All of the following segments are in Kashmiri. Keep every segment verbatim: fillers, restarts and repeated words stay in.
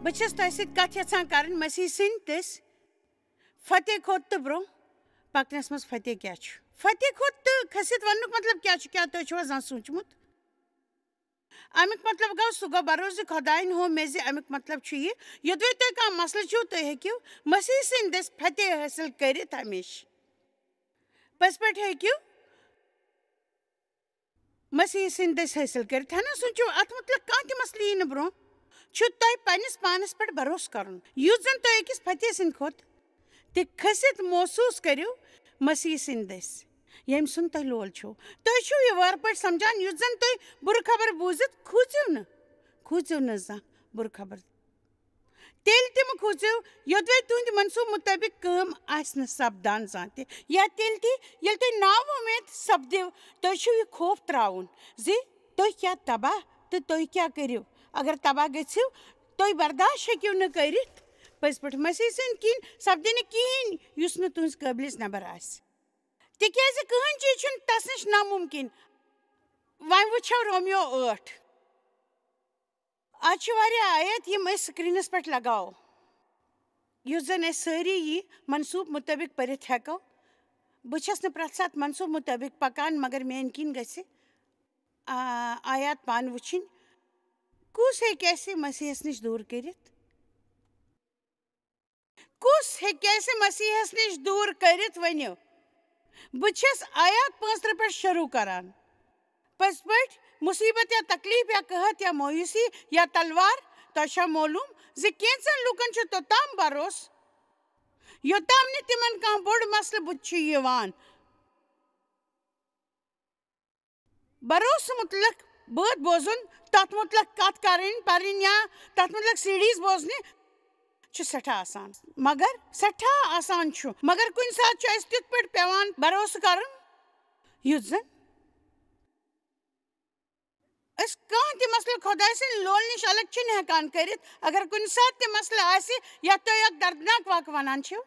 بہٕ چھَس تۄہہِ سۭتۍ کَتھ یَژھان کَرٕنۍ مسیح سٕنٛدۍ دٔسۍ فتح کھوٚت تہٕ برٛونٛہہ پَکنَس منٛز فتح کیٛاہ چھُ؟ فتح کھوٚت تہٕ کھٔسِتھ وَننُک مطلب کیٛاہ چھُ؟ کیٛاہ تُہۍ چھِوا زانٛہہ سوٗنٛچمُت؟ اَمیُک مطلب گوٚو، سُہ گوٚو بروسہٕ خۄدایَن ہو مےٚ زِ اَمیُک مطلب چھُ یہِ، یوٚدوَے تۄہہِ کانٛہہ مسلہٕ چھُو، تُہۍ ہیٚکِو مسیح سٕنٛدۍ دٔسۍ فتح حٲصِل کٔرِتھ ہمیشہٕ۔ پٔزۍ پٲٹھۍ ہیٚکِو مسیح سٕنٛدۍ دٔسۍ حٲصِل کٔرِتھ۔ ہنا سوٗنٛچِو، اَتھ مُتعلِق کانٛہہ تہِ مسلہٕ یی نہٕ برٛونٛہہ۔ چھُ تۄہہِ پنٛنِس پانَس پٮ۪ٹھ بروسہٕ کَرُن، یُتھ زَن تُہۍ أکِس فتح سٕنٛدِ کھۄتہٕ تہِ کھٔسِتھ محسوٗس کٔرِو مسیح سٕنٛدۍ دٔسۍ، ییٚمۍ سُنٛد تۄہہِ لول چھُو۔ تُہۍ چھِو یہِ وارٕ پٲٹھۍ سمجھان، یُتھ زَن تُہۍ بُرٕ خبر بوٗزِتھ کھوٗژِو نہٕ، کھوٗژِو نہٕ زانٛہہ بُرٕ خبر۔ تیٚلہِ تہِ مہٕ کھوٗژِو، یوٚدوَے تُہٕنٛدِ منصوٗبہٕ مُطٲبِق کٲم آسہِ نہٕ سپدان زانٛہہ تہِ، یا تیٚلہِ تہِ، ییٚلہِ تُہۍ ناوُمید سپدِو، تۄہہِ چھُو یہِ خوف ترٛاوُن زِ تُہۍ کیٛاہ تباہ تہٕ تُہۍ کیٛاہ کٔرِو۔ اگر تباہ گٔژھِو، تُہۍ برداشت ہیٚکِو نہٕ کٔرِتھ، پٔزۍ پٲٹھۍ مسیح سٕنٛدِ کِنۍ سپدِ نہٕ کِہیٖنۍ یُس نہٕ تُہٕنٛزِ قٲبلِس نٮ۪بر آسہِ۔ تِکیٛازِ کٕہٕنۍ چیٖز چھُنہٕ تَس نِش نامُمکِن۔ وۄنۍ وٕچھو رومیو ٲٹھ۔ آز چھِ واریاہ آیت یِم أسۍ سکرینس پٮ۪ٹھ لگاوو، یُس زن أسۍ سٲری یہِ منصوٗبہٕ مُطٲبِق پٔرِتھ ہٮ۪کو۔ بہٕ چھَس نہٕ پرٛٮ۪تھ ساتہٕ منصوٗبہٕ مُطٲبِق پکان، مگر میٛانہِ کِنۍ گژھِ، آ، آیات پانہٕ وٕچھِنۍ۔ کُس ہیٚکہِ اَسہِ مسیحس نِش دوٗر کٔرِتھ؟ کُس ہیٚکہِ اَسہِ مسیحس نِش دوٗر کٔرِتھ؟ ؤنِو۔ بہٕ چھَس آیات پانٛژترٕہ پٮ۪ٹھ شروٗع کران۔ پٔزۍ پٲٹھۍ، مُصیٖبت یا تکلیٖف یا قحط یا مایوٗسی یا تلوار، تۄہہِ چھا معلوٗم زِ کینٛژن لوٗکن چھُ توٚتام بروسہٕ، یوٚتام نہٕ تِمن کانٛہہ بوٚڑ مسلہٕ بُتھِ چھُ یِوان؟ بروسہٕ مُتعلق بٲتھ بوزُن، تتھ مُتعلق کتھ کرٕنۍ، پرٕنۍ یا تتھ مُتعلق سیڈیز بوزنہِ چھُ سٮ۪ٹھاہ آسان، مگر سٮ۪ٹھاہ آسان چھُ، مگر کُنہِ ساتہٕ چھُ اَسہِ تِتھ پٲٹھۍ پٮ۪وان بروسہٕ کرُن، یُتھ زن أسۍ کانٛہہ تہِ مسلہٕ خۄداے سٕنٛدِ لولہٕ نِش الگ چھِنہٕ ہٮ۪کان کٔرِتھ۔ اگر کُنہِ ساتہٕ تہِ مسلہٕ آسہِ، یتھ تُہۍ اکھ دردناک واقعہٕ ونان چھِو،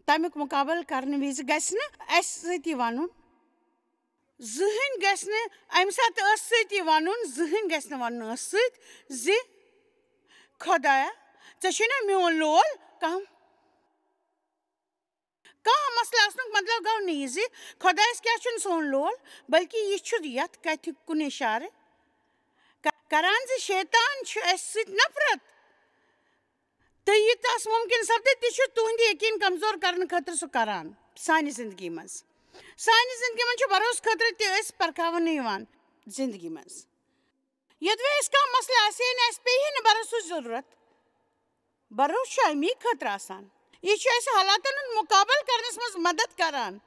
تمیُک مُقابلہٕ کرنہٕ وِزِ گژھِ نہٕ اَسہِ سۭتۍ یہِ ونُن، زٕہٕنۍ گژھِ نہٕ اَمہِ ساتہٕ ٲسہٕ سۭتۍ یہِ ونُن، زٕہٕنۍ گژھِ نہٕ ونُن ٲسہٕ سۭتۍ زِ، "خۄدایا، ژےٚ چھُے نا میون لول کم؟" کانٛہہ مسلہٕ آسنُک مطلب گوٚو نہٕ یہِ زِ خۄدایَس کیٛاہ چھُنہٕ سون لول، بلکہِ یہِ چھُ یَتھ کَتھِ کُن اِشارٕ ک-، کران زِ شیطان چھُ اَسہِ سۭتۍ نفرت، تہٕ یہِ تَس مُمکِن سپدِ، تہِ چھُ تُہُنٛد یقیٖن کمزور کرنہٕ خٲطرٕ سُہ کران سانہِ زندگی منٛز۔ سانہِ زندگی منٛز چھُ بروسہٕ خٲطرٕ تہِ أسۍ پرکھاونہٕ یِوان زندگی منٛز۔ یوٚدوَے اَسہِ کانٛہہ مسلہٕ آسہِ ہے نہٕ، اَسہِ پیٚیہِ ہے نہٕ بروسٕچ ضروٗرت۔ بروسہٕ چھُ اَمی خٲطرٕ آسان۔ یہِ چھُ اَسہِ حالاتن ہُنٛد مُقابلہٕ کرنس منٛز مدد کران۔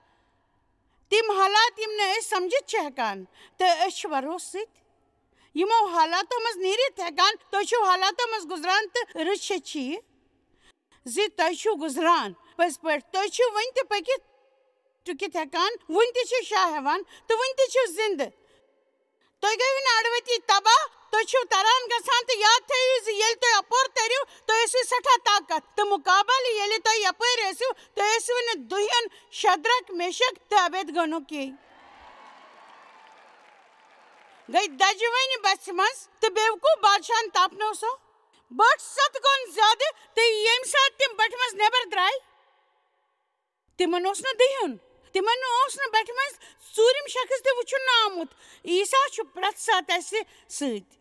تِم حالات، یِم نہٕ أسۍ سمجھِتھ چھِ ہٮ۪کان، تہٕ أسۍ چھِ بروسہٕ سۭتۍ یِمو حالاتو منٛز نیٖرِتھ ہٮ۪کان۔ تُہۍ چھِو حالاتو منٛز گُزران تہٕ رٕژ چھےٚ چھِ یہِ زِ تۄہہِ چھِو گُزران۔ پٔزۍ پٲٹھۍ، تُہۍ چھِو وٕنہِ تہِ پٔکِتھ ٹُکِتھ ہٮ۪کان، وٕنہِ تہِ چھِو شاہ ہٮ۪وان تہٕ وٕنہِ تہِ چھِو زِندٕ۔ تُہۍ گٔیوٕ نہٕ اَڑٕ وَتی تباہ، تُہۍ چھِو تَران گژھان، تہٕ یاد تھٲیِو زِ ییٚلہِ تُہۍ اَپور تٔرِو، تُہۍ ٲسِو سٮ۪ٹھاہ طاقت، تہٕ مُقابلہٕ ییٚلہِ تُہۍ یَپٲرۍ ٲسِو، تُہۍ ٲسِو نہٕ دُہٮ۪ن شدرک، میشک تہٕ ابید گنو کِہیٖنۍ۔ گٔے دَجوٕنہِ بَژھِ منٛز، تہٕ بیوقوٗف بادشاہَن تاپنو سۄ بٔٹھ ستھ گُن زیادٕ، تہٕ ییٚمہِ ساتہٕ تِم بٔٹھِ منٛز نٮ۪بر درٛاے، تِمن اوس نہٕ دِہُن۔ تِمن اوس نہٕ بٹھِ منٛز ژوٗرِم شخص تہِ وٕچھُن نہٕ آمُت۔ عیسیٰ چھُ پرٛٮ۪تھ ساتہٕ اَسہِ سۭتۍ۔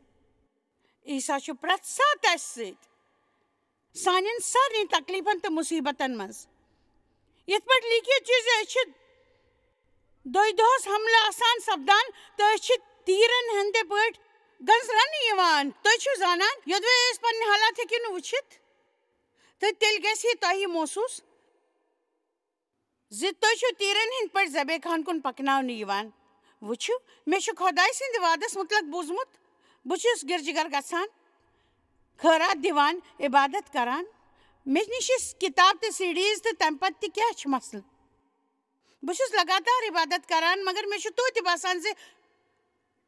عیسیٰ چھُ پرٛٮ۪تھ ساتہٕ اَسہِ سۭتۍ۔ سانٮ۪ن سارنٕے تکلیٖفن تہٕ مُصیٖبتن منٛز۔ یِتھ پٲٹھۍ لیٖکھِتھ چھُ زِ أسۍ چھِ دۄیہِ دۄہس حملہٕ آسان سپدان تہٕ أسۍ چھِ تیٖرن ہٕنٛدِ پٲٹھۍ گنزرنہٕ یِوان۔ تُہۍ چھِو زانان، یوٚدوَے أسۍ پنٕنۍ حالات ہیٚکِو نہٕ وٕچھِتھ، تہٕ تیٚلہِ گژھِ یہِ تۄہہِ محسوٗس۔ زِ تُہۍ چھِو تیٖرن ہٕنٛدۍ پٲٹھۍ ذبح خان کُن پکناونہٕ یِوان۔ وٕچھِو، مےٚ چھُ خۄداے سٕنٛدِ وعدس مُتعلق بوٗزمُت۔ بہٕ چھُس گرجہٕ گھر گژھان، خٲرات دِوان، عبادت کران۔ مےٚ نِش چھِ کِتاب تہٕ سیڈیز، تہٕ تَمہِ پتہٕ تہِ کیٛاہ چھُ مسلہٕ؟ بہٕ چھُس لگاتار عبادت کران، مگر مےٚ چھُ توتہِ باسان زِ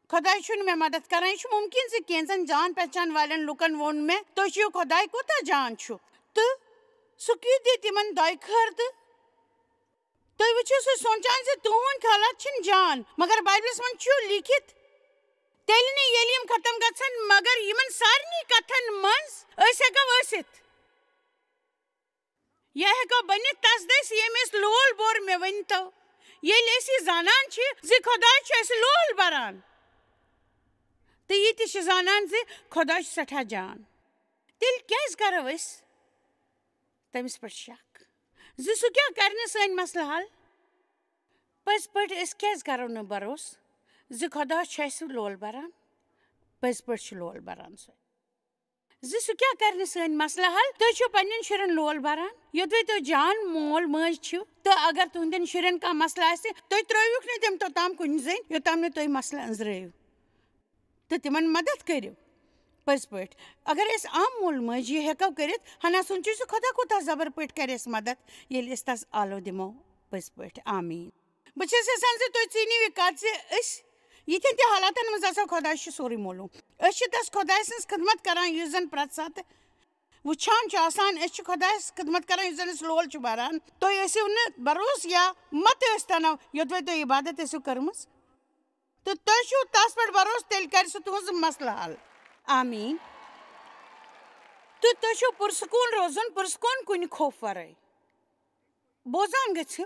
خۄداے چھُنہٕ مےٚ مدد کران۔ یہِ چھُ مُمکِن زِ کینٛژن جان پہچان والٮ۪ن لُکن ووٚن مےٚ، "تُہۍ چھِو خۄداے کوٗتاہ جان چھُ؟" تہٕ سُہ کیُتھ دِ تِمن دۄیہِ خٲر تہٕ تُہۍ وٕچھِو سُہ سونٛچان زِ تُہُنٛد حالات چھِنہٕ جان، مگر بایبلس منٛز چھُ لیٖکھِتھ، تیٚلہِ نہٕ ییٚلہِ یِم ختم گژھن، مگر یِمن سارنٕے کتھن منٛز أسۍ ہٮ۪کو ٲسِتھ۔ یا ہٮ۪کو بٔنِتھ تس دٔسۍ، ییٚمۍ أسۍ لول بوٚر، مےٚ ؤنۍ تو، ییٚلہِ أسۍ یہِ زانان چھِ زِ خۄداے چھُ اَسہِ لول بران، تہٕ یہِ تہِ چھِ زانان زِ خۄداے چھُ سٮ۪ٹھاہ جان، تیٚلہِ کیٛازِ کرو أسۍ تٔمِس پٮ۪ٹھ شک زِ سُہ کیٛاہ کرِ نہٕ سٲنۍ مسلہٕ حل؟ پٔزۍ پٲٹھۍ أسۍ کیٛازِ کرو نہٕ بھروسہٕ زِ خۄدا چھُ اَسہِ لول بران؟ پٔزۍ پٲٹھۍ چھُ لول بران سُہ۔ زِ سُہ کیٛاہ کرِ نہٕ سٲنۍ مسلہٕ حل؟ تُہۍ چھِو پننٮ۪ن شُرٮ۪ن لول بران، یوٚدوَے تُہۍ جان مول مٲج چھِو، تہٕ اگر تُہنٛدٮ۪ن شُرٮ۪ن کانٛہہ مسلہٕ آسہِ، تُہۍ ترٲوِکھ نہٕ تِم توٚتام کُنہِ زٔنۍ، یوٚتام نہٕ تُہۍ مسلہٕ أنٛزرٲیِو تہٕ تِمن مدد کٔرِو۔ پٔزۍ پٲٹھۍ، اگر أسۍ عام مول مٲج یہِ ہٮ۪کو کٔرِتھ، ہنا سوٗنٛچِو زِ خۄدا کوٗتاہ زبر پٲٹھۍ کرِ اَسہِ مدد، ییٚلہِ أسۍ تس آلو دِمو۔ پٔزۍ پٲٹھۍ، آمیٖن۔ بہٕ چھَس یژھان زِ تُہۍ ژیٖنِو یہِ کتھ زِ أسۍ یِتھٮ۪ن تہِ حالاتن منٛز آسو، خۄداے چھُ سورُے معلوٗم۔ أسۍ چھِ تس خۄداے سٕنٛز خدمت کران، یُس زن پرٛٮ۪تھ ساتہٕ وٕچھان چھُ آسان۔ أسۍ چھِ خۄدایس خدمت کران، یُس زن اَسہِ لول چھُ بران۔ تُہۍ ٲسِو نہٕ بروسہٕ یا مت ٲسۍ تنو، یوٚدوَے تُہۍ عبادت ٲسِو کٔرمٕژ۔ تہٕ تُہۍ چھِو تس پٮ۪ٹھ بروسہٕ، تیٚلہِ کرِ سُہ تُہنٛز مسلہٕ حل۔ آمیٖن۔ تہٕ تُہۍ چھِو پُرسکوٗن روزُن، پُرسکوٗن کُنہِ خوف ورٲے۔ بوزان گٔژھِو،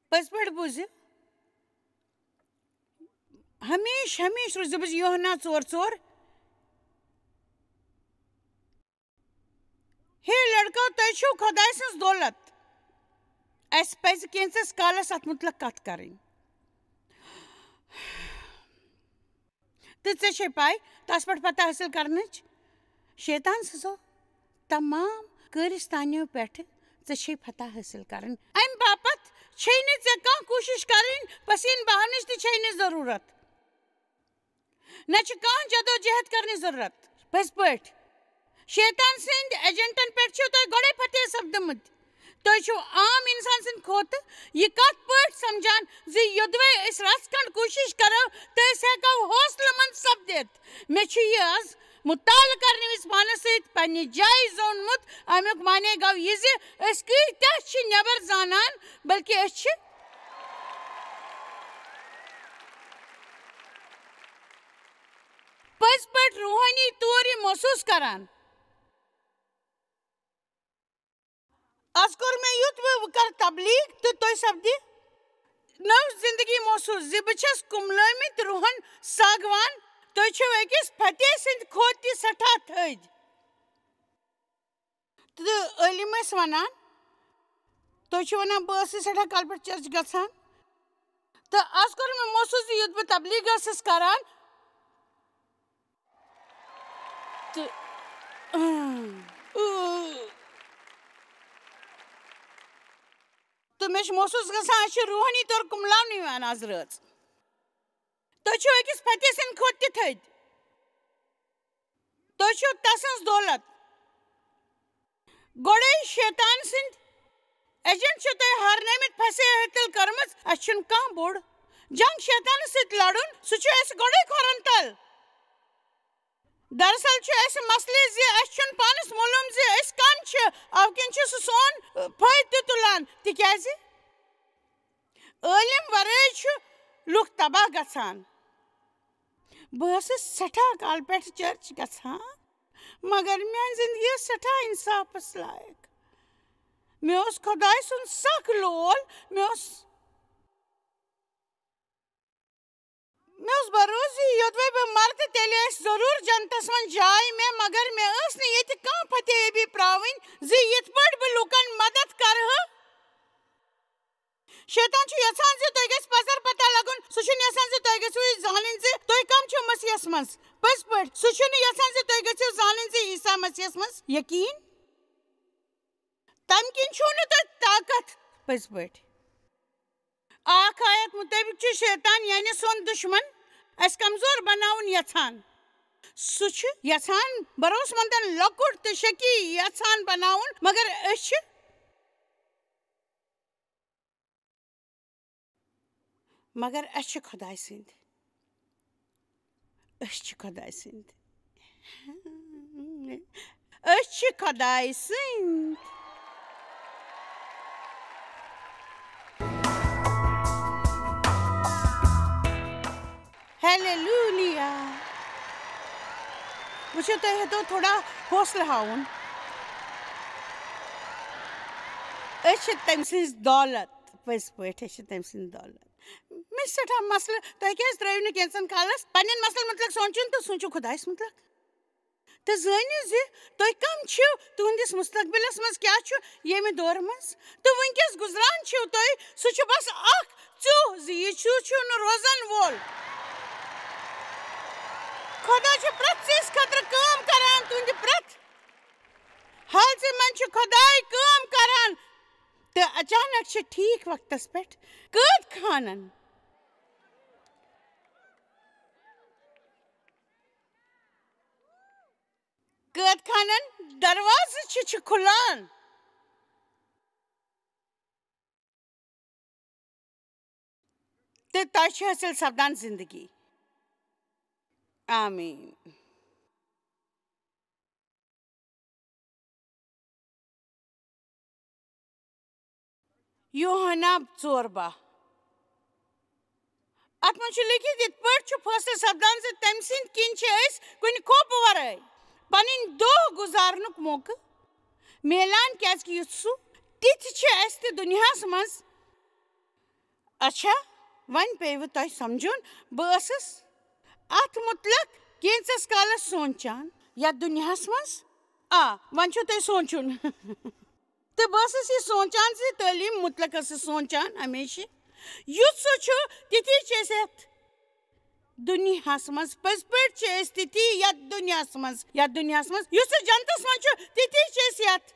پٔزۍ پٲٹھۍ بوٗزِو۔ ہمیشہِ، ہمیشہِ روٗزِو بہٕ یوحنا ژور ژور۔ ہے لڑکو، تُہۍ چھِو خۄداے سٕنٛز دولت۔ اَسہِ پَزِ کینٛژَس کالَس اَتھ مُتلق کَتھ کَرٕنۍ۔ تہٕ ژےٚ چھے پَے، تَس پٮ۪ٹھ فتح حٲصِل کَرنٕچ شیطان سٕنٛزو تمام کٲرِستانیو پٮ۪ٹھٕ ژےٚ چھے فتح حٲصِل کَرٕنۍ۔ اَمہِ باپتھ چھے نہٕ ژےٚ کانٛہہ کوٗشِش کَرٕنۍ، پسیٖن بہاونٕچ تہِ چھے نہٕ ضروٗرت۔ نہ چھِ کانٛہہ جدوجہد کرنٕچ ضروٗرت۔ پٔزۍ پٲٹھۍ، شیطان سٕنٛدۍ ایجنٹن پٮ۪ٹھ چھِو تُہۍ گۄڈَے فتح سپدٕمٕتۍ۔ تُہۍ چھِو عام انسان سٕنٛدِ کھۄتہٕ یہِ کتھ پٲٹھۍ سمجھان زِ یوٚدوَے أسۍ رژھ کھنڈ کوٗشش کرو تہٕ أسۍ ہٮ۪کو حوصلہٕ مند سپدِتھ؟ مےٚ چھُ یہِ از مطالعہٕ کرنہٕ وِزِ پانس سۭتۍ پننہِ جایہِ زونمُت۔ امیُک معنی گوٚو یہِ زِ أسۍ کۭتیاہ چھِ نٮ۪بر زانان، بلکہِ أسۍ چھِ پٔزۍ پٲٹھۍ روحٲنی طور یہِ محسوٗس کران۔ از کوٚر مےٚ یُتھ، بہٕ، بہٕ کرٕ تبلیغ تہٕ تُہۍ سپدِ نٔو زندگی محسوٗس زِ بہٕ چھَس کُملٲمٕتۍ روحن ساگوان۔ تُہۍ چھِو أکِس فتح سٕنٛدِ کھۄتہٕ تہِ سٮ۪ٹھاہ تھٔدۍ۔ تہٕ عٲلِم ٲسۍ وَنان، تُہۍ چھِو وَنان، بہٕ ٲسٕس سٮ۪ٹھاہ کالہٕ پٮ۪ٹھ چرچ گژھان۔ تہٕ از کوٚر مےٚ محسوٗس زِ یُتھ بہٕ تبلیغ ٲسٕس کران، تہٕ، تہٕ مےٚ چھُ محسوٗس گژھان، أسۍ چھِ روحٲنی طور کُملاونہٕ یِوان از رٲژ۔ تُہۍ چھِو أکِس فتح سٕنٛدِ کھۄتہٕ تہِ تھٔدۍ۔ تُہۍ چھِو تسٕنٛز دولت۔ گۄڈَے شیطان سٕنٛدۍ ایجنٹ چھِ تۄہہِ ہارنٲومٕتۍ، فتح حٲصِل کٔرمٕژ۔ اَسہِ چھُنہٕ کانٛہہ بوٚڑ جنگ شیطانس سۭتۍ لڑُن، سُہ چھُ اَسہِ گۄڈَے کھۄرن تل۔ دراصل چھُ اَسہِ مسلہٕ زِ اَسہِ چھُنہٕ پانس معلوم زِ أسۍ کم چھِ، اَوٕ کِنۍ چھُ سُہ سون، ٲ، فٲیدٕ تُلان۔ تِکیازِ عٲلِم ورٲے چھُ لُکھ تباہ گژھان۔ بہٕ ٲسٕس سٮ۪ٹھاہ کالہٕ پٮ۪ٹھ چرچ گژھان، مگر میانہِ زندگی ٲس سٮ۪ٹھاہ انصافس لایق۔ مےٚ اوس خۄداے سُنٛد سخ لول۔ مےٚ اوس، مےٚ اوس بھروسہٕ زِ یوٚدوَے بہٕ مرٕ تہٕ تیٚلہِ آسہِ ضروٗر جنتس منٛز جاے مےٚ، مگر مےٚ ٲس نہٕ ییٚتہِ کانٛہہ فتح یٲبی پراوٕنۍ زِ یِتھ پٲٹھۍ بہٕ لوٗکن مدد کرٕ ہا۔ شیطان چھُ یژھان زِ تُہۍ گژھِ پزر پتہ لگُن۔ سُہ چھُنہٕ یژھان زِ تُہۍ گژھِو یہِ زانٕنۍ زِ تُہۍ کم چھِو مسیحس منٛز۔ پٔزۍ پٲٹھۍ، سُہ چھُنہٕ یژھان زِ تُہۍ گژھِو زانٕنۍ زِ عیسیٰ مسیحس منٛز یقین۔ تمہِ کِنۍ چھُو نہٕ تۄہہِ طاقت۔ پٔزۍ پٲٹھۍ، اکھ آیت مطٲبق چھُ شیطان، یعنی سون دشمن، اَسہِ کمزور بناوُن یژھان۔ سُہ چھُ یژھان بھروسہٕ مندن لۄکُٹ تہٕ شکی یژھان بناوُن، مگر أسۍ چھِ مگر أسۍ چھِ خۄداے سٕنٛدۍ۔ أسۍ چھِ خۄداے سٕنٛدۍ۔ أسۍ چھِ خۄداے سٕنٛدۍ۔ ہیلیلویا۔ وٕچھِو، تۄہہِ ہیٚتو تھوڑا حوصلہٕ ہاوُن۔ أسۍ چھِ تٔمۍ سٕنٛز دولت، پٔزۍ پٲٹھۍ، أسۍ چھِ تٔمۍ سٕنٛز دولت۔ مےٚ چھِ سٮ۪ٹھاہ مسلہٕ، تۄہہِ کیٛازِ ترٛٲیِو نہٕ کینٛژن کالس پننٮ۪ن مسلن متعلق سونٛچُن تہٕ سونٛچِو خۄدایس متعلق؟ تہٕ زٲنِو زِ تُہۍ کم چھِو، تُہنٛدِس مستقبلس منٛز کیٛاہ چھُ ییٚمہِ دورٕ منٛز، تہٕ وٕنکیٚس گُزران چھِو تُہۍ، سُہ چھُ بس اکھ ژیوٚہ زِ یہِ چھُ، چھُ نہٕ روزن وول۔ خۄدا چھُ پرٛٮ۪تھ ژٲنٛسہِ خٲطرٕ کٲم کران، تُہنٛدِ پرٛٮ۪تھ حالژِ منٛز چھُ خۄداے کٲم کران، تہٕ اچانک چھِ ٹھیٖک وقتس پٮ۪ٹھ قٲد خانن، قٲد خانن دروازٕ چھِ، چھِ کھُلان۔ تہٕ تۄہہِ چھِ حٲصِل سپدان زندگی۔ آمین۔ یوحنا ژور باہ۔ اتھ منٛز چھُ لیکھِتھ، یِتھ پٲٹھۍ چھُ فٲصلہٕ سپدان زِ تٔمۍ سٕنٛدۍ کِنۍ چھِ أسۍ کُنہِ خوفہٕ ورٲے پنٕنۍ دۄہ گُزارنُک موقعہٕ میلان، کیازِ کہِ یُتھ سُہ، تِتھۍ چھِ أسۍ تہِ دُنیاہس منٛز۔ اچھا، وۄنۍ پیٚیہِ تۄہہِ سمجھُن، بہٕ ٲسٕس اتھ مُتعلق کینٛژس کالس سونٛچان، یتھ دُنیاہس منٛز۔ آ، وۄنۍ چھُو تۄہہِ سونٛچُن۔ تہٕ بہٕ ٲسٕس یہِ سونٛچان زِ تعلیٖم مُتعلق ٲسٕس سونٛچان ہمیشہِ، یُتھ سُہ چھُ، تِتھی چھِ أسۍ یتھ دُنیاہس منٛز۔ پٔزۍ پٲٹھۍ چھِ أسۍ تِتھی یتھ دُنیاہس منٛز، یتھ دُنیاہس منٛز، یُتھ سُہ جنتس منٛز چھُ، تِتھی چھِ أسۍ یتھ۔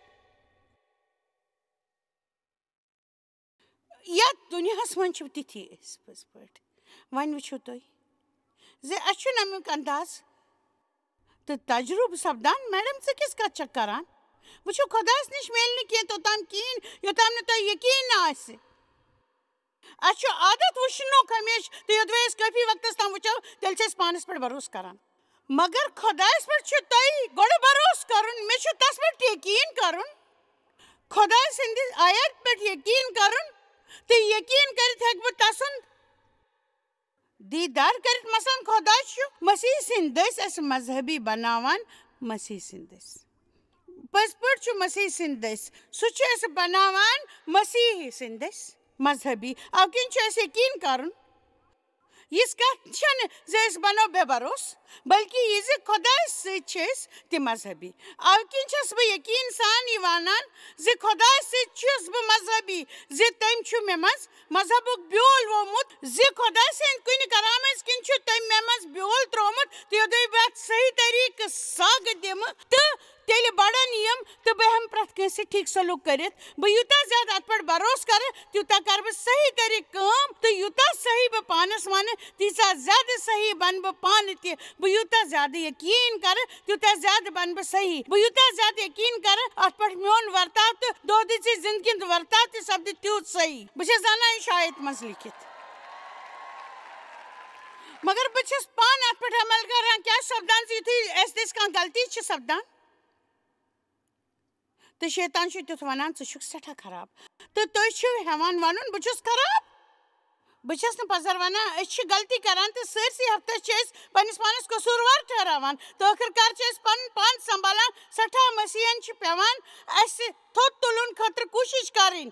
یتھ دُنیاہس منٛز چھِ تِتھی أسۍ پٔزۍ پٲٹھۍ۔ وۄنۍ وٕچھِو تُہۍ زِ اَسہِ چھُنہٕ اَمیُک انداز تہٕ تجرُبہٕ سپدان۔ میڈم، ژٕ کِژھ کتھ چھکھ کران؟ وٕچھِو، خۄدایس نِش میلہِ نہٕ کینٛہہ توٚتام کِہیٖنۍ، یوٚتام نہٕ تۄہہِ یقیٖن آسہِ۔ اَسہِ چھُ عادت وٕچھنُک ہمیشہٕ، تہٕ یوٚدوَے أسۍ کٲفی وقتس تام وٕچھو، تیٚلہِ چھِ أسۍ پانس پٮ۪ٹھ بھروسہٕ کران۔ مگر خۄدایس پٮ۪ٹھ چھُ تۄہہِ گۄڈٕ بھروسہٕ کرُن، مےٚ چھُ تس پٮ۪ٹھ یقیٖن کرُن، خۄداے سٕنٛدِ آیت پٮ۪ٹھ یقیٖن کرُن، تہٕ یقیٖن کٔرِتھ ہیٚکہٕ بہٕ تسُنٛد دیٖدار کٔرِتھ۔ مثلاً، خۄداے چھُ مسیح سٕنٛدۍ دٔسۍ اَسہِ مذہبی بناوان، مسیح سٕنٛدۍ دٔسۍ۔ پٔزۍ پٲٹھۍ چھُ مسیح سٕنٛدۍ دٔسۍ، سُہ چھُ اَسہِ بناوان مسیحی سٕنٛدۍ دٔسۍ مذہبی۔ اَوٕ کِنۍ چھُ اَسہِ یقیٖن کرُن۔ یِژھ کتھ چھنہٕ زِ أسۍ بنو بے بھروسہٕ، بلکہ یہِ زِ خۄدایس سۭتۍ چھِ أسۍ تہِ مذہبی۔ اَوٕ کِنۍ چھَس بہٕ یقیٖن سان یہِ ونان زِ خۄدایس سۭتۍ چھُس بہٕ مذہبی، زِ تٔمۍ چھُ مےٚ منٛز مذہبُک بیول ووٚومُت، زِ خۄداے سٕنٛدِ کُنہِ کرامژ کِنۍ چھُ تٔمۍ مےٚ منٛز بیول ترٛوومُت، تہٕ یوٚدُے بہٕ اتھ صحیح طریٖقہٕ سگ دِمہٕ تہٕ تیٚلہِ بڑن یِم، تہٕ بہٕ ہٮ۪مہٕ پرٛٮ۪تھ کٲنٛسہِ ٹھیٖک سلوٗک کٔرِتھ۔ بہٕ یوٗتاہ زیادٕ اتھ پٮ۪ٹھ بھروسہٕ کرٕ، تیوٗتاہ کرٕ بہٕ صحیح طریٖقہٕ کٲم، تہٕ یوٗتاہ صحیح بہٕ پانس ونہٕ، تیٖژاہ زیادٕ صحیح بنہٕ بہٕ پانہٕ تہِ۔ بہٕ یوٗتاہ زیادٕ یقیٖن کرٕ، تیوٗتاہ زیادٕ بنہٕ بہٕ صحیح۔ بہٕ یوٗتاہ زیادٕ یقیٖن کرٕ اتھ پٮ۪ٹھ، میون ورتاو تہٕ دۄہ دِژٕچ زندگی ہُنٛد ورتاو تہِ سپدِ تیوٗت صحیح۔ بہٕ چھس زانان، یہِ چھُ آیت منٛز لیکھِتھ۔ مگر بہٕ چھس پانہٕ اتھ پٮ۪ٹھ عمل کران۔ کیٛاہ سپدان زِ یُتھُے اسہِ دٔسۍ کانٛہہ غلطی چھِ سپدان، تہٕ شیطان چھُ تیُتھ ونان، "ژٕ چھُکھ سٮ۪ٹھاہ خراب۔" تہٕ تُہۍ چھِو ہٮ۪وان ونُن، "بہٕ چھُس خراب؟" بہٕ چھَس نہٕ پزر ونان، أسۍ چھِ غلطی کران تہٕ سٲرسٕے ہفتس چھِ أسۍ پننِس پانس قصوٗروار ٹھہراوان تہٕ ٲخٕر کار چھِ أسۍ پنُن پان سنبھالان، سٮ۪ٹھاہ مسیحن چھِ پٮ۪وان اسہِ تھوٚد تُلُن خٲطرٕ کوٗشش کرٕنۍ۔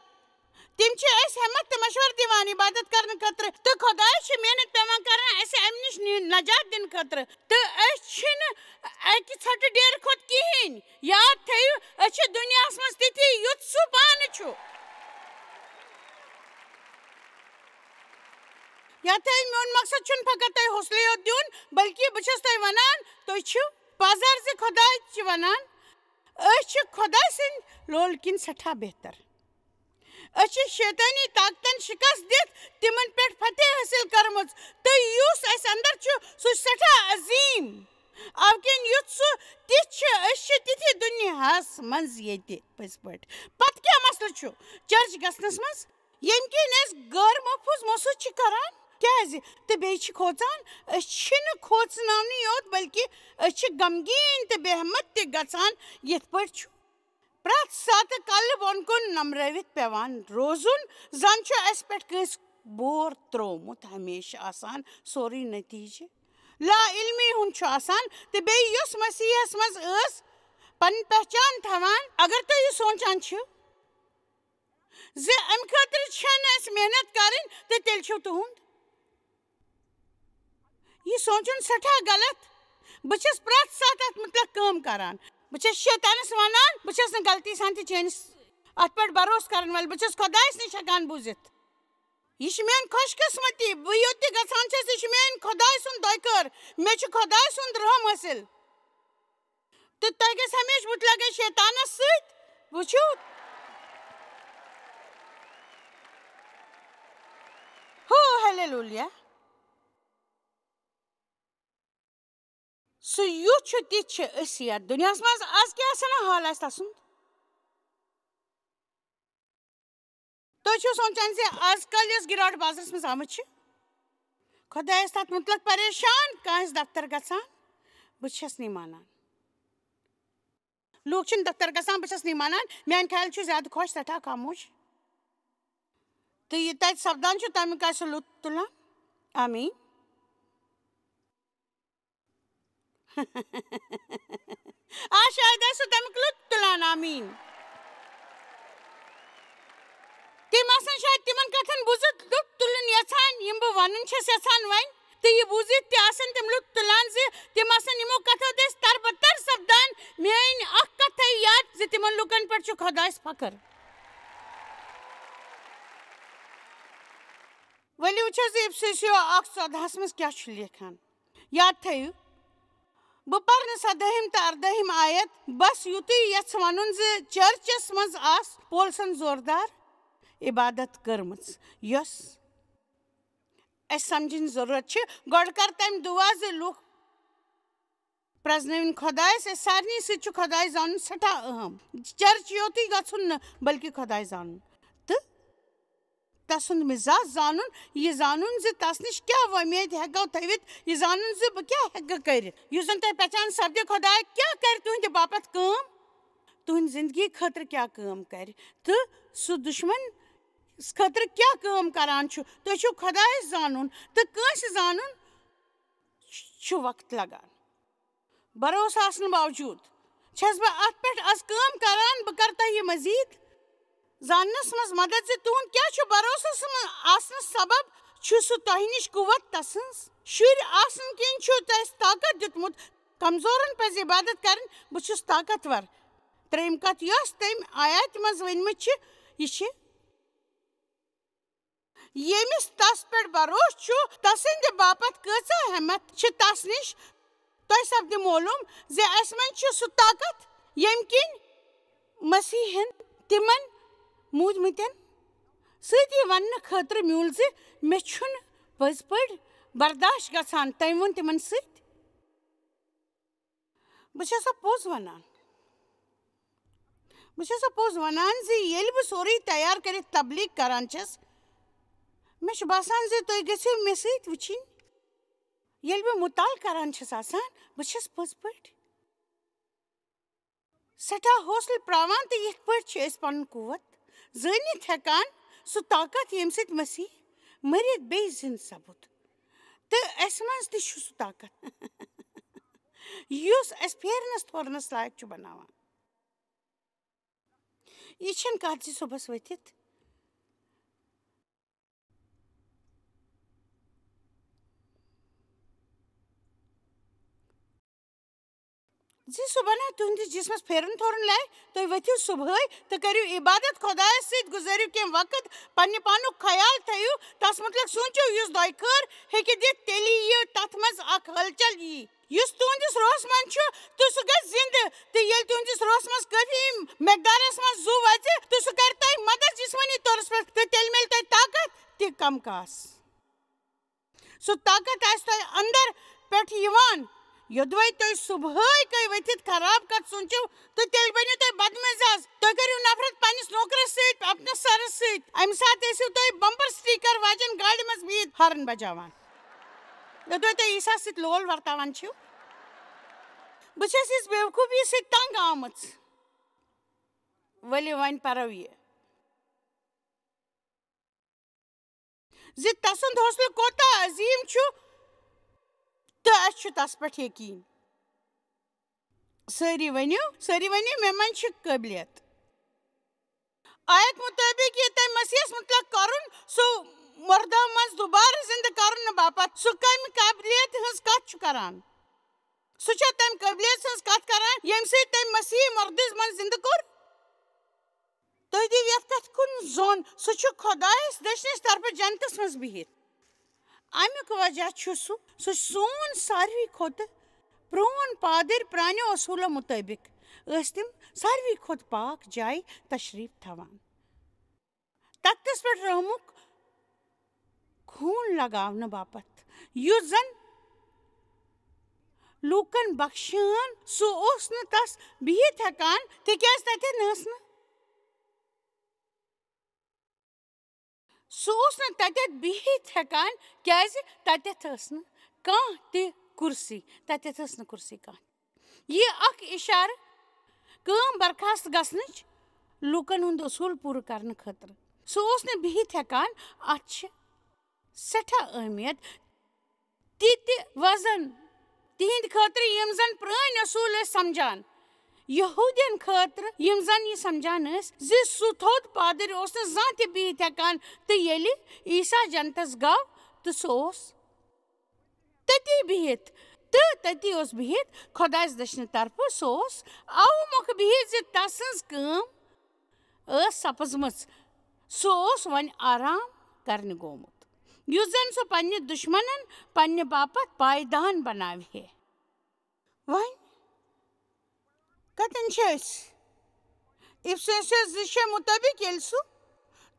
تِم چھِ اَسہِ ہٮ۪متھ تہٕ مشورٕ دِوان عبادت کرنہٕ خٲطرٕ، تہٕ خۄدایَس چھِ محنت پٮ۪وان کرٕنۍ اَسہِ اَمہِ نِش نِ-، نجات دِنہٕ خٲطرٕ۔ تہٕ أسۍ چھِنہٕ اَکہِ ژھۄٹہٕ ڈیرٕ کھۄتہٕ کِہیٖنۍ۔ یاد تھٲیِو، أسۍ چھِ دُنیاہَس منٛز تِتھی، یُتھ سُہ پانہٕ چھُ۔ یاد تھٲیِو، میون مقصد چھُنہٕ فقط تۄہہِ حوصلہٕ یوت دیُن، بلکہِ بہٕ چھَس تۄہہِ وَنان، تُہۍ چھِو پَزر زِ خۄداے چھِ وَنان، أسۍ چھِ خۄداے سٕنٛدۍ لولہٕ کِنۍ سٮ۪ٹھاہ بہتر۔ أسۍ چھِ شیطٲنی طاقتن شکست دِتھ تِمن پٮ۪ٹھ فتح حٲصِل کٔرمٕژ، تہٕ یُس اَسہِ اندر چھُ، سُہ چھُ سٮ۪ٹھاہ عظیٖم۔ اَوٕ کِنۍ یُتھ سُہ تِتھ چھُ، أسۍ چھِ تِتھی دُنیاہَس منٛز ییٚتہِ۔ پٔزۍ پٲٹھۍ۔ پتہٕ کیٛاہ مسلہٕ چھُ چرچ گژھنَس منٛز؟ ییٚمہِ کِنۍ أسۍ غٲر محفوٗظ محسوٗس چھِ کران۔ کیٛازِ؟ تہٕ بیٚیہِ چھِ کھوژان۔ أسۍ چھِنہٕ کھوژناونٕے یوت، بلکہِ أسۍ چھِ غمگیٖن تہٕ بے ہمت تہِ گژھان، یِتھ پٲٹھۍ چھُ پرٛٮ۪تھ ساتہٕ کلہٕ بۄن کُن نمرٲوِتھ پٮ۪وان روزُن، زن چھُ اَسہِ پٮ۪ٹھ کٲنٛسہِ بور ترٛوومُت ہمیشہِ آسان سورُے نتیجہِ۔ لا علمی ہُنٛد چھُ آسان۔ تہٕ بیٚیہِ یۄس مسیحس منٛز ٲس پنٕنۍ پہچان تھاوان، اگر تُہۍ یہِ سونٛچان چھِو زِ امہِ خٲطرٕ چھَنہٕ اَسہِ محنت کرٕنۍ، تہٕ تیٚلہِ چھُو تُہُنٛد یہِ سونٛچُن سٮ۪ٹھاہ غلط۔ بہٕ چھَس پرٛٮ۪تھ ساتہٕ اَتھ مُتعلِق کٲم کران۔ بہٕ چھَس شیطانَس وَنان، بہٕ چھَس نہٕ غلطی سان تہِ چٲنِس اَتھ پٮ۪ٹھ بھروسہٕ کرَن وٲلۍ۔ بہٕ چھَس خۄدایَس نِش ہٮ۪کان بوٗزِتھ۔ یہِ چھِ میٛٲنۍ خۄش قٕسمتی۔ بہٕ یوٚت تہِ گژھان چھَس، یہِ چھِ میٛٲنۍ خۄداے سُنٛد دۄیہِ خٲر۔ مےٚ چھُ خۄداے سُنٛد رحم حٲصِل۔ تہٕ تۄہہِ گژھِ ہمیشہِ مُتعلِق گژھِ شیطانَس سۭتۍ۔ وٕچھِو۔ ہو، ہلیلویا۔ سُہ یُتھ چھُ، تِتھ چھِ أسۍ یَتھ دُنیاہَس منٛز۔ آز کیٛاہ آسہِ ہنا حال آسہِ تَسُنٛد؟ تُہۍ چھِو سونٛچان زِ آز کَل یۄس گِراوٹ بازرَس منٛز آمٕژ چھِ، خۄدایَس تَتھ مُتعلِق پریشان، کانٛہہ آسہِ دفتر گژھان؟ بہٕ چھَس نہٕ مانان۔ لوٗکھ چھِنہٕ دفتر گژھان، بہٕ چھَس نہٕ مانان۔ میٛانہِ خیال چھُ زیادٕ خۄش سٮ۪ٹھاہ خاموش۔ تہٕ یہِ تَتہِ سَپدان چھُ، تَمیُک آسہِ سُہ لُطف تُلان۔ آمیٖن۔ آ، شاید آسہِ سُہ تَمیُک لُطف تُلان۔ آمیٖن۔ تِم آسَن شاید تِمَن کَتھَن بوٗزِتھ لُطف تُلُن یَژھان، یِم بہٕ وَنُن چھَس یَژھان وۄنۍ۔ تہٕ یہِ بوٗزِتھ تہِ آسَن تِم لُطف تُلان زِ تِم آسَن یِمو کَتھو دٔسۍ تَر بہٕ تَر سَپدان۔ میٛٲنۍ اَکھ کَتھَے یاد زِ تِمَن لُکَن پٮ۪ٹھ چھُ خۄدایَس فخر۔ ؤلِو وٕچھو زِ اِفسیسیو اَکھ ژۄدہَس منٛز کیٛاہ چھُ لیکھان۔ یاد تھٲیِو، بہٕ پَرٕ نہٕ سدٲہِم تہٕ اَردٲہِم آیت، بَس یُتُے یَژھٕ وَنُن زِ چرچَس منٛز آس پولسَن زوردار عبادت کٔرمٕژ، یۄس اَسہِ سَمجھِنۍ ضروٗرت چھِ۔ گۄڈٕ کَر تَمہِ دُعا زِ لُکھ پرٛزنٲوِن خۄدایَس۔ اَسہِ سارنٕے سۭتۍ چھُ خۄداے زانُن سٮ۪ٹھاہ اہم۔ چرچ یوتُے گژھُن نہٕ، بلکہِ خۄداے زانُن۔ تہٕ تسُنٛد مزاج زانُن، یہِ زانُن زِ تس نِش کیٛاہ وۄمید ہٮ۪کو تھٲوِتھ، یہِ زانُن زِ بہٕ کیٛاہ ہٮ۪کہٕ کٔرِتھ۔ یُس زن تۄہہِ پہچان سپدِ، خۄداے کیٛاہ کرِ تُہنٛدِ باپتھ کٲم، تُہنٛدِ زندگی خٲطرٕ کیٛاہ کٲم کرِ، تہٕ سُہ دُشمن خٲطرٕ کیٛاہ کٲم کران چھُ۔ تُہۍ چھِو خۄدایس زانُن تہٕ کٲنٛسہِ زانُن چھُ وقت لگان۔ بھروسہٕ آسنہٕ باوجوٗد چھَس بہٕ اَتھ پٮ۪ٹھ از کٲم کران۔ بہٕ کرٕ تۄہہِ یہِ مزید زاننس منٛز مدد زِ تُہُنٛد کیٛاہ چھُ۔ بھروسس منٛز آسنہٕ سبب چھُ سُہ تۄہہِ نِش قوت تسٕنٛز۔ شُرۍ آسنہٕ کِنۍ چھُ تۄہہِ طاقت دیُتمُت۔ کمزورن پزِ عبادت کرٕنۍ۔ بہٕ چھُس طاقتور۔ ترٛیٚیِم کتھ، یۄس تٔمۍ آیاتہِ منٛز ؤنمٕژ چھِ، یہِ چھِ ییٚمِس تس پٮ۪ٹھ بھروسہٕ چھُ، تسٕنٛدِ باپتھ کۭژاہ ہٮ۪متھ چھِ تس نِش۔ تۄہہِ سپدِ معلوم زِ اسہِ منٛز چھُ سُہ طاقت، ییٚمہِ کِنۍ مسیحن تِمن موٗدمٕتٮ۪ن سۭتۍ یہِ وننہٕ خٲطرٕ میوٗل زِ مےٚ چھُنہٕ پٔزۍ پٲٹھۍ برداشت گژھان۔ تٔمۍ ووٚن تِمن سۭتۍ، بہٕ چھَسا پوٚز وَنان؟ بہٕ چھَسا پوٚز وَنان زِ ییٚلہِ بہٕ سورُے تیار کٔرِتھ تبلیغ کران چھَس، مےٚ چھُ باسان زِ تُہۍ گٔژھِو مےٚ سۭتۍ وٕچھِنۍ؟ ییٚلہِ بہٕ مُطالعہٕ کران چھَس آسان، بہٕ چھَس پٔزۍ پٲٹھۍ سٮ۪ٹھاہ حوصلہٕ پراوان، تہٕ یِتھ پٲٹھۍ چھِ أسۍ پنُن قوت زٲنِتھ ہٮ۪کان، سُہ طاقت، ییٚمہِ سۭتۍ مسیح مٔرِتھ بیٚیہِ زِنٛدٕ سپُد۔ تہٕ اَسہِ منٛز تہِ چھُ سُہ طاقت، یُس اَسہِ پھیرنَس تھورنَس لایق چھُ بناوان۔ یہِ چھَنہٕ کَتھ زِ صُبحَس ؤتھِتھ زِ سُہ بناوِ تُہنٛدِس جسمس پھیرُن تھورُن لے۔ تُہۍ ؤتھِو صُبحٲے تہٕ کٔرِو عبادت خۄدایس سۭتۍ، گُزٲرِو کینٛہہ وقت، پننہِ پانُک خیال تھٲیِو، تس مُتعلق سوٗنٛچِو یُس دۄیہِ خٲر ہیٚکہِ دِتھ، تیٚلی یِیہِ تتھ منٛز اکھ ہلچل یی۔ یُس تُہنٛدِس روحس منٛز چھُ تہٕ سُہ گژھِ زِنٛدٕ، تہٕ ییٚلہِ تُہنٛدِس روحس منٛز کٲفی مقدارس منٛز زُو وژِ تہٕ سُہ کرِ تۄہہِ مدد جسمٲنی طورس پٮ۪ٹھ، تہٕ تیٚلہِ میلہِ تۄہہِ طاقت تہِ کم کاس۔ سُہ طاقت آسہِ تۄہہِ اندر پٮ۪ٹھ یِوان۔ یوٚدوَے تُہۍ صُبحٲے کَے ؤتھِتھ خراب کتھ سوٗنٛچِو تہٕ تیٚلہِ بٔنِو تُہۍ بدمزاج۔ تُہۍ کٔرِو نفرت پننِس نوکرس سۭتۍ، اپنس سرس سۭتۍ۔ امہِ ساتہٕ ٲسِو تُہۍ بمپر سٹیکر واجٮ۪ن گاڑِ منٛز بِہِتھ ہارن بجاوان۔ یوٚدوَے تُہۍ عیسیٰ سۭتۍ لول ورتاوان چھِو۔ بہٕ چھَس یِژھ بیوقوٗفی سۭتۍ تنگ آمٕژ۔ ؤلِو وۄنۍ پرو یہِ۔ زِ تسُنٛد حوصلہٕ کوتاہ عظیٖم چھُ تہٕ اَسہِ چھُ تس پٮ۪ٹھ یقیٖن۔ سٲری ؤنِو، سٲری ؤنِو، مےٚ منٛز چھِ قٲبلیت۔ آیت مُطٲبِق یہِ تٔمۍ مسیحس مُطلق کرُن، سُہ مُردو منٛز دُبارٕ زِنٛدٕ کرنہٕ باپتھ، سُہ کَمہِ قٲبلیت ہٕنٛز کتھ چھُ کران؟ سُہ چھا تَمہِ قٲبلیت سٕنٛز کتھ کران، ییٚمہِ سۭتۍ تٔمۍ مسیح مُردٕ منٛز زِنٛدٕ کوٚر؟ تُہۍ دِیِو یَتھ کَتھِ کُن ظۄن، سُہ چھُ خۄدایَس دٔچھنِس طرفہٕ جنتَس منٛز بِہِتھ۔ اَمیُک وجہ چھُ سُہ، سُہ چھُ سون ساروی کھۄتہٕ پرٛون پادٕرۍ۔ پرٛانیو اصوٗلو مُطٲبِق ٲسۍ تِم ساروی کھۄتہٕ پاک جایہِ تشریٖف تھاوان۔ تختس پٮ۪ٹھ رٲومُت خوٗن لگاونہٕ باپتھ، یُس زن لوٗکن بخشان، سُہ اوس نہٕ تس بِہِتھ ہٮ۪کان، تِکیازِ تتٮ۪ن ٲس نہٕ، سُہ اوس نہٕ تتٮ۪تھ بِہِتھ ہٮ۪کان، کیازِ تتٮ۪تھ ٲس نہٕ کانٛہہ تہِ کُرسی، تتٮ۪تھ ٲس نہٕ کُرسی کانٛہہ۔ یہِ اکھ اِشارٕ کٲم برخاست گژھنٕچ لوٗکن ہُنٛد اصوٗل پوٗرٕ کرنہٕ خٲطرٕ۔ سُہ اوس نہٕ بِہِتھ ہٮ۪کان۔ اتھ چھِ سٮ۪ٹھاہ اہمیت تہِ تہِ وزن تِہنٛدِ خٲطرٕ، یِم زن پرٛٲنۍ اصوٗل ٲسۍ سمجھان۔ یہوٗدین خٲطرٕ، یِم زن یہِ سمجھان ٲسۍ زِ سُہ تھوٚد پادٕرۍ اوس نہٕ زانٛہہ تہِ بِہِتھ ہٮ۪کان، تہٕ ییٚلہِ عیسیٰ جنتس گوٚو تہٕ سُہ اوس تٔتی بِہِتھ، تہٕ تٔتی اوس بِہِتھ خۄدایَس دٔچھنہِ طرفہٕ۔ سُہ اوس اَوٕ مۄکھٕ بِہِتھ زِ تسٕنٛز کٲم ٲس سپٕزمٕژ۔ سُہ اوس وۄنۍ آرام کرنہِ گوٚمُت، یُس زن سُہ پننہِ دُشمنن پننہِ باپتھ پائیدان بناوِ ہے۔ وۄنۍ کتٮ۪ن چھِ أسۍ؟ افسوسیس زٕ شےٚ مُطٲبِق ییٚلہِ سُہ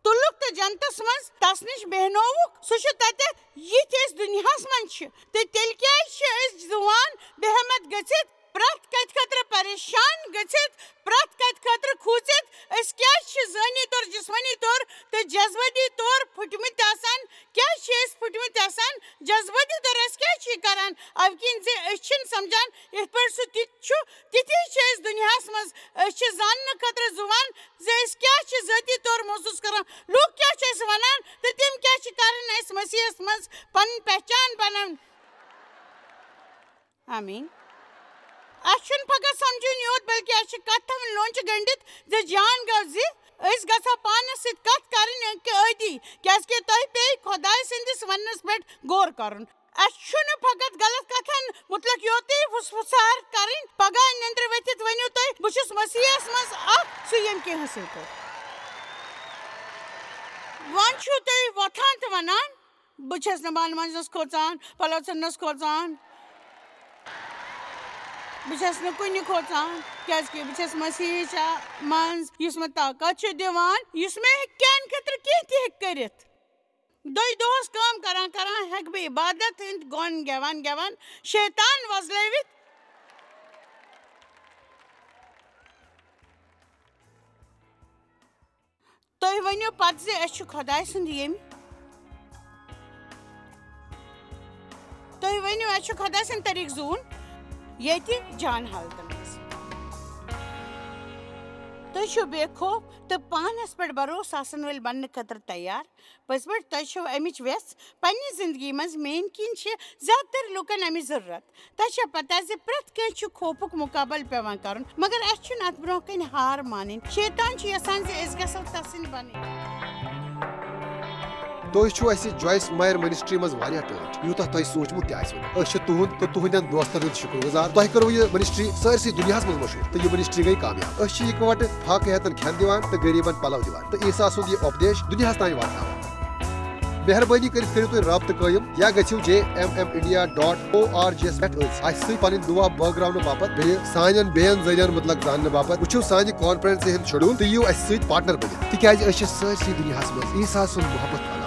تُلُکھ تہٕ جنتس منٛز تس نِش بیہنووُکھ، سُہ چھُ تتٮ۪تھ یِتھۍ أسۍ دُنیاہس منٛز چھِ۔ تہٕ تیٚلہِ کیازِ چھِ أسۍ زُوان بے ہمت گٔژھِتھ، پرٛٮ۪تھ کتھِ خٲطرٕ پریشان گٔژھِتھ، پرٛٮ۪تھ کتھِ خٲطرٕ کھوٗژِتھ؟ أسۍ کیازِ چھِ ذہنی طور، جسمٲنی طور تہٕ جذبٲتی طور پھُٹمٕتۍ آسان؟ کیازِ چھِ أسۍ پھُٹمٕتۍ آسان؟ جذبٲتی طور أسۍ کیازِ چھِ یہِ کران؟ اَمہِ کِنۍ زِ أسۍ چھِنہٕ سمجھان یِتھ پٲٹھۍ سُہ تہِ چھُ، تِتھی چھِ أسۍ دُنیاہَس منٛز۔ أسۍ چھِ زاننہٕ خٲطرٕ زُوان زِ أسۍ کیٛاہ چھِ ذٲتی طور محسوٗس کران، لوٗکھ کیٛاہ چھِ اَسہِ وَنان، تہٕ تِم کیٛاہ چھِ کران اَسہِ مسیحَس منٛز پنٕنۍ پہچان بناوٕنۍ۔ آمیٖن۔ اَسہِ چھُنہٕ فقط سمجھُن یوت، بلکہِ اَسہِ چھِ کتھ تھاوٕنۍ لونٛچہِ گٔنٛڈِتھ زِ جان گوٚو زِ أسۍ گژھو پانَس سۭتۍ کتھ کرٕنۍ اَکہِ عٲدی، کیٛازِکہِ تۄہہِ پیٚیہِ خۄداے سٕنٛدِس وننَس پٮ۪ٹھ غور کرُن۔ اَسہِ چھُنہٕ فقط غلط کتھن مُتعلق یوتُے فُس فُسار کرٕنۍ۔ پگاہ نِندرِ ؤتھِتھ ؤنِو تُہۍ، "بہٕ چھُس مسیحس منٛز اکھ سُہ ییٚمہِ کینٛہہ حٲصِل کوٚر۔" وۄنۍ چھِو تُہۍ وۄتھان تہٕ ونان، "بہٕ چھَس نہٕ بانہٕ مٲنٛزنَس کھوژان، پلو ژھٕننَس کھوژان۔ بہٕ چھَس نہٕ کُنہِ کھوژان، کیٛازِکہِ بہٕ چھَس مسیحٕچ منٛز، یُس مےٚ طاقت چھُ دِوان، یُس مےٚ ہیٚکہِ کیٛانہِ خٲطرٕ کینٛہہ تہِ ہیٚکہِ کٔرِتھ۔" دۄہہِ دۄہس کٲم کران کران ہیٚکہٕ بہٕ عبادت ہٕنٛدۍ گۄن گٮ۪وان گٮ۪وان شیطان وۄزلٲوِتھ۔ تُہۍ ؤنِو پتہٕ زِ أسۍ چھِ خۄداے سُنٛد ییٚمۍ۔ تُہۍ ؤنِو، اَسہِ چھُ خۄداے سٕنٛدۍ طریٖقہٕ زوٗن ییٚتہِ جان حالتن منٛز۔ تُہۍ چھِو بے خوف تہٕ پانس پٮ۪ٹھ بھروسہٕ آسن وٲلۍ بننہٕ خٲطرٕ تیار۔ پٔزۍ پٲٹھۍ، تۄہہِ چھو امِچ وٮ۪ژھ۔ پننہِ زندگی منٛز میٲنۍ کِنۍ چھِ زیادٕ تر لوٗکن امِچ ضروٗرت۔ تۄہہِ چھےٚ پتہ زِ پرٛٮ۪تھ کٲنٛسہِ چھُ خوفُک مُقابلہٕ پٮ۪وان کرُن، مگر اَسہِ چھُنہٕ اتھ برٛونٛہہ کنہِ ہار مانٕنۍ۔ شیطان چھُ یژھان زِ أسۍ گژھو تسٕنٛدۍ بنٕنۍ۔ تُہۍ چھِو اَسہِ جویس مایر منسٹری منٛز واریاہ ٹٲٹھۍ، یوٗتاہ تۄہہِ سوٗنٛچمُت تہِ آسِوٕ نہٕ۔ أسۍ چھِ تُہُنٛد تہٕ تُہنٛدٮ۪ن دوستن ہُنٛد شُکر گُزار۔ تۄہہِ کٔروٕ یہِ منسٹری سٲرسٕے دُنیاہس منٛز مشہوٗر تہٕ یہِ منسٹری گٔے کامیاب۔ أسۍ چھِ یِکہٕ وٹہٕ فاقہٕ ہیتن کھٮ۪ن دِوان تہٕ غریبن پلو دِوان تہٕ عیسیٰ سُنٛد یہِ اُپدیش دُنیاہس تام واتناوان۔ مہربٲنی کٔرِتھ کٔرِو تُہۍ رابطہٕ قٲیِم یا گٔژھِو J M M India dot O R G یَس پٮ۪ٹھ أسۍ اَسہِ سۭتۍ پنٕنۍ دُعا بٲگراونہٕ باپتھ، بیٚیہِ سانٮ۪ن بیٚین ذٔریعن مُتعلق زاننہٕ باپتھ۔ وٕچھِو سانہِ کانفرنسہِ ہُنٛد شیڈول تہٕ یِیِو اَسہِ سۭتۍ پارٹنر بٔنِتھ، تِکیازِ أسۍ چھِ سٲرسٕے دُنیاہس منٛز عیسیٰ سُنٛد محبت پھٔہلاوان۔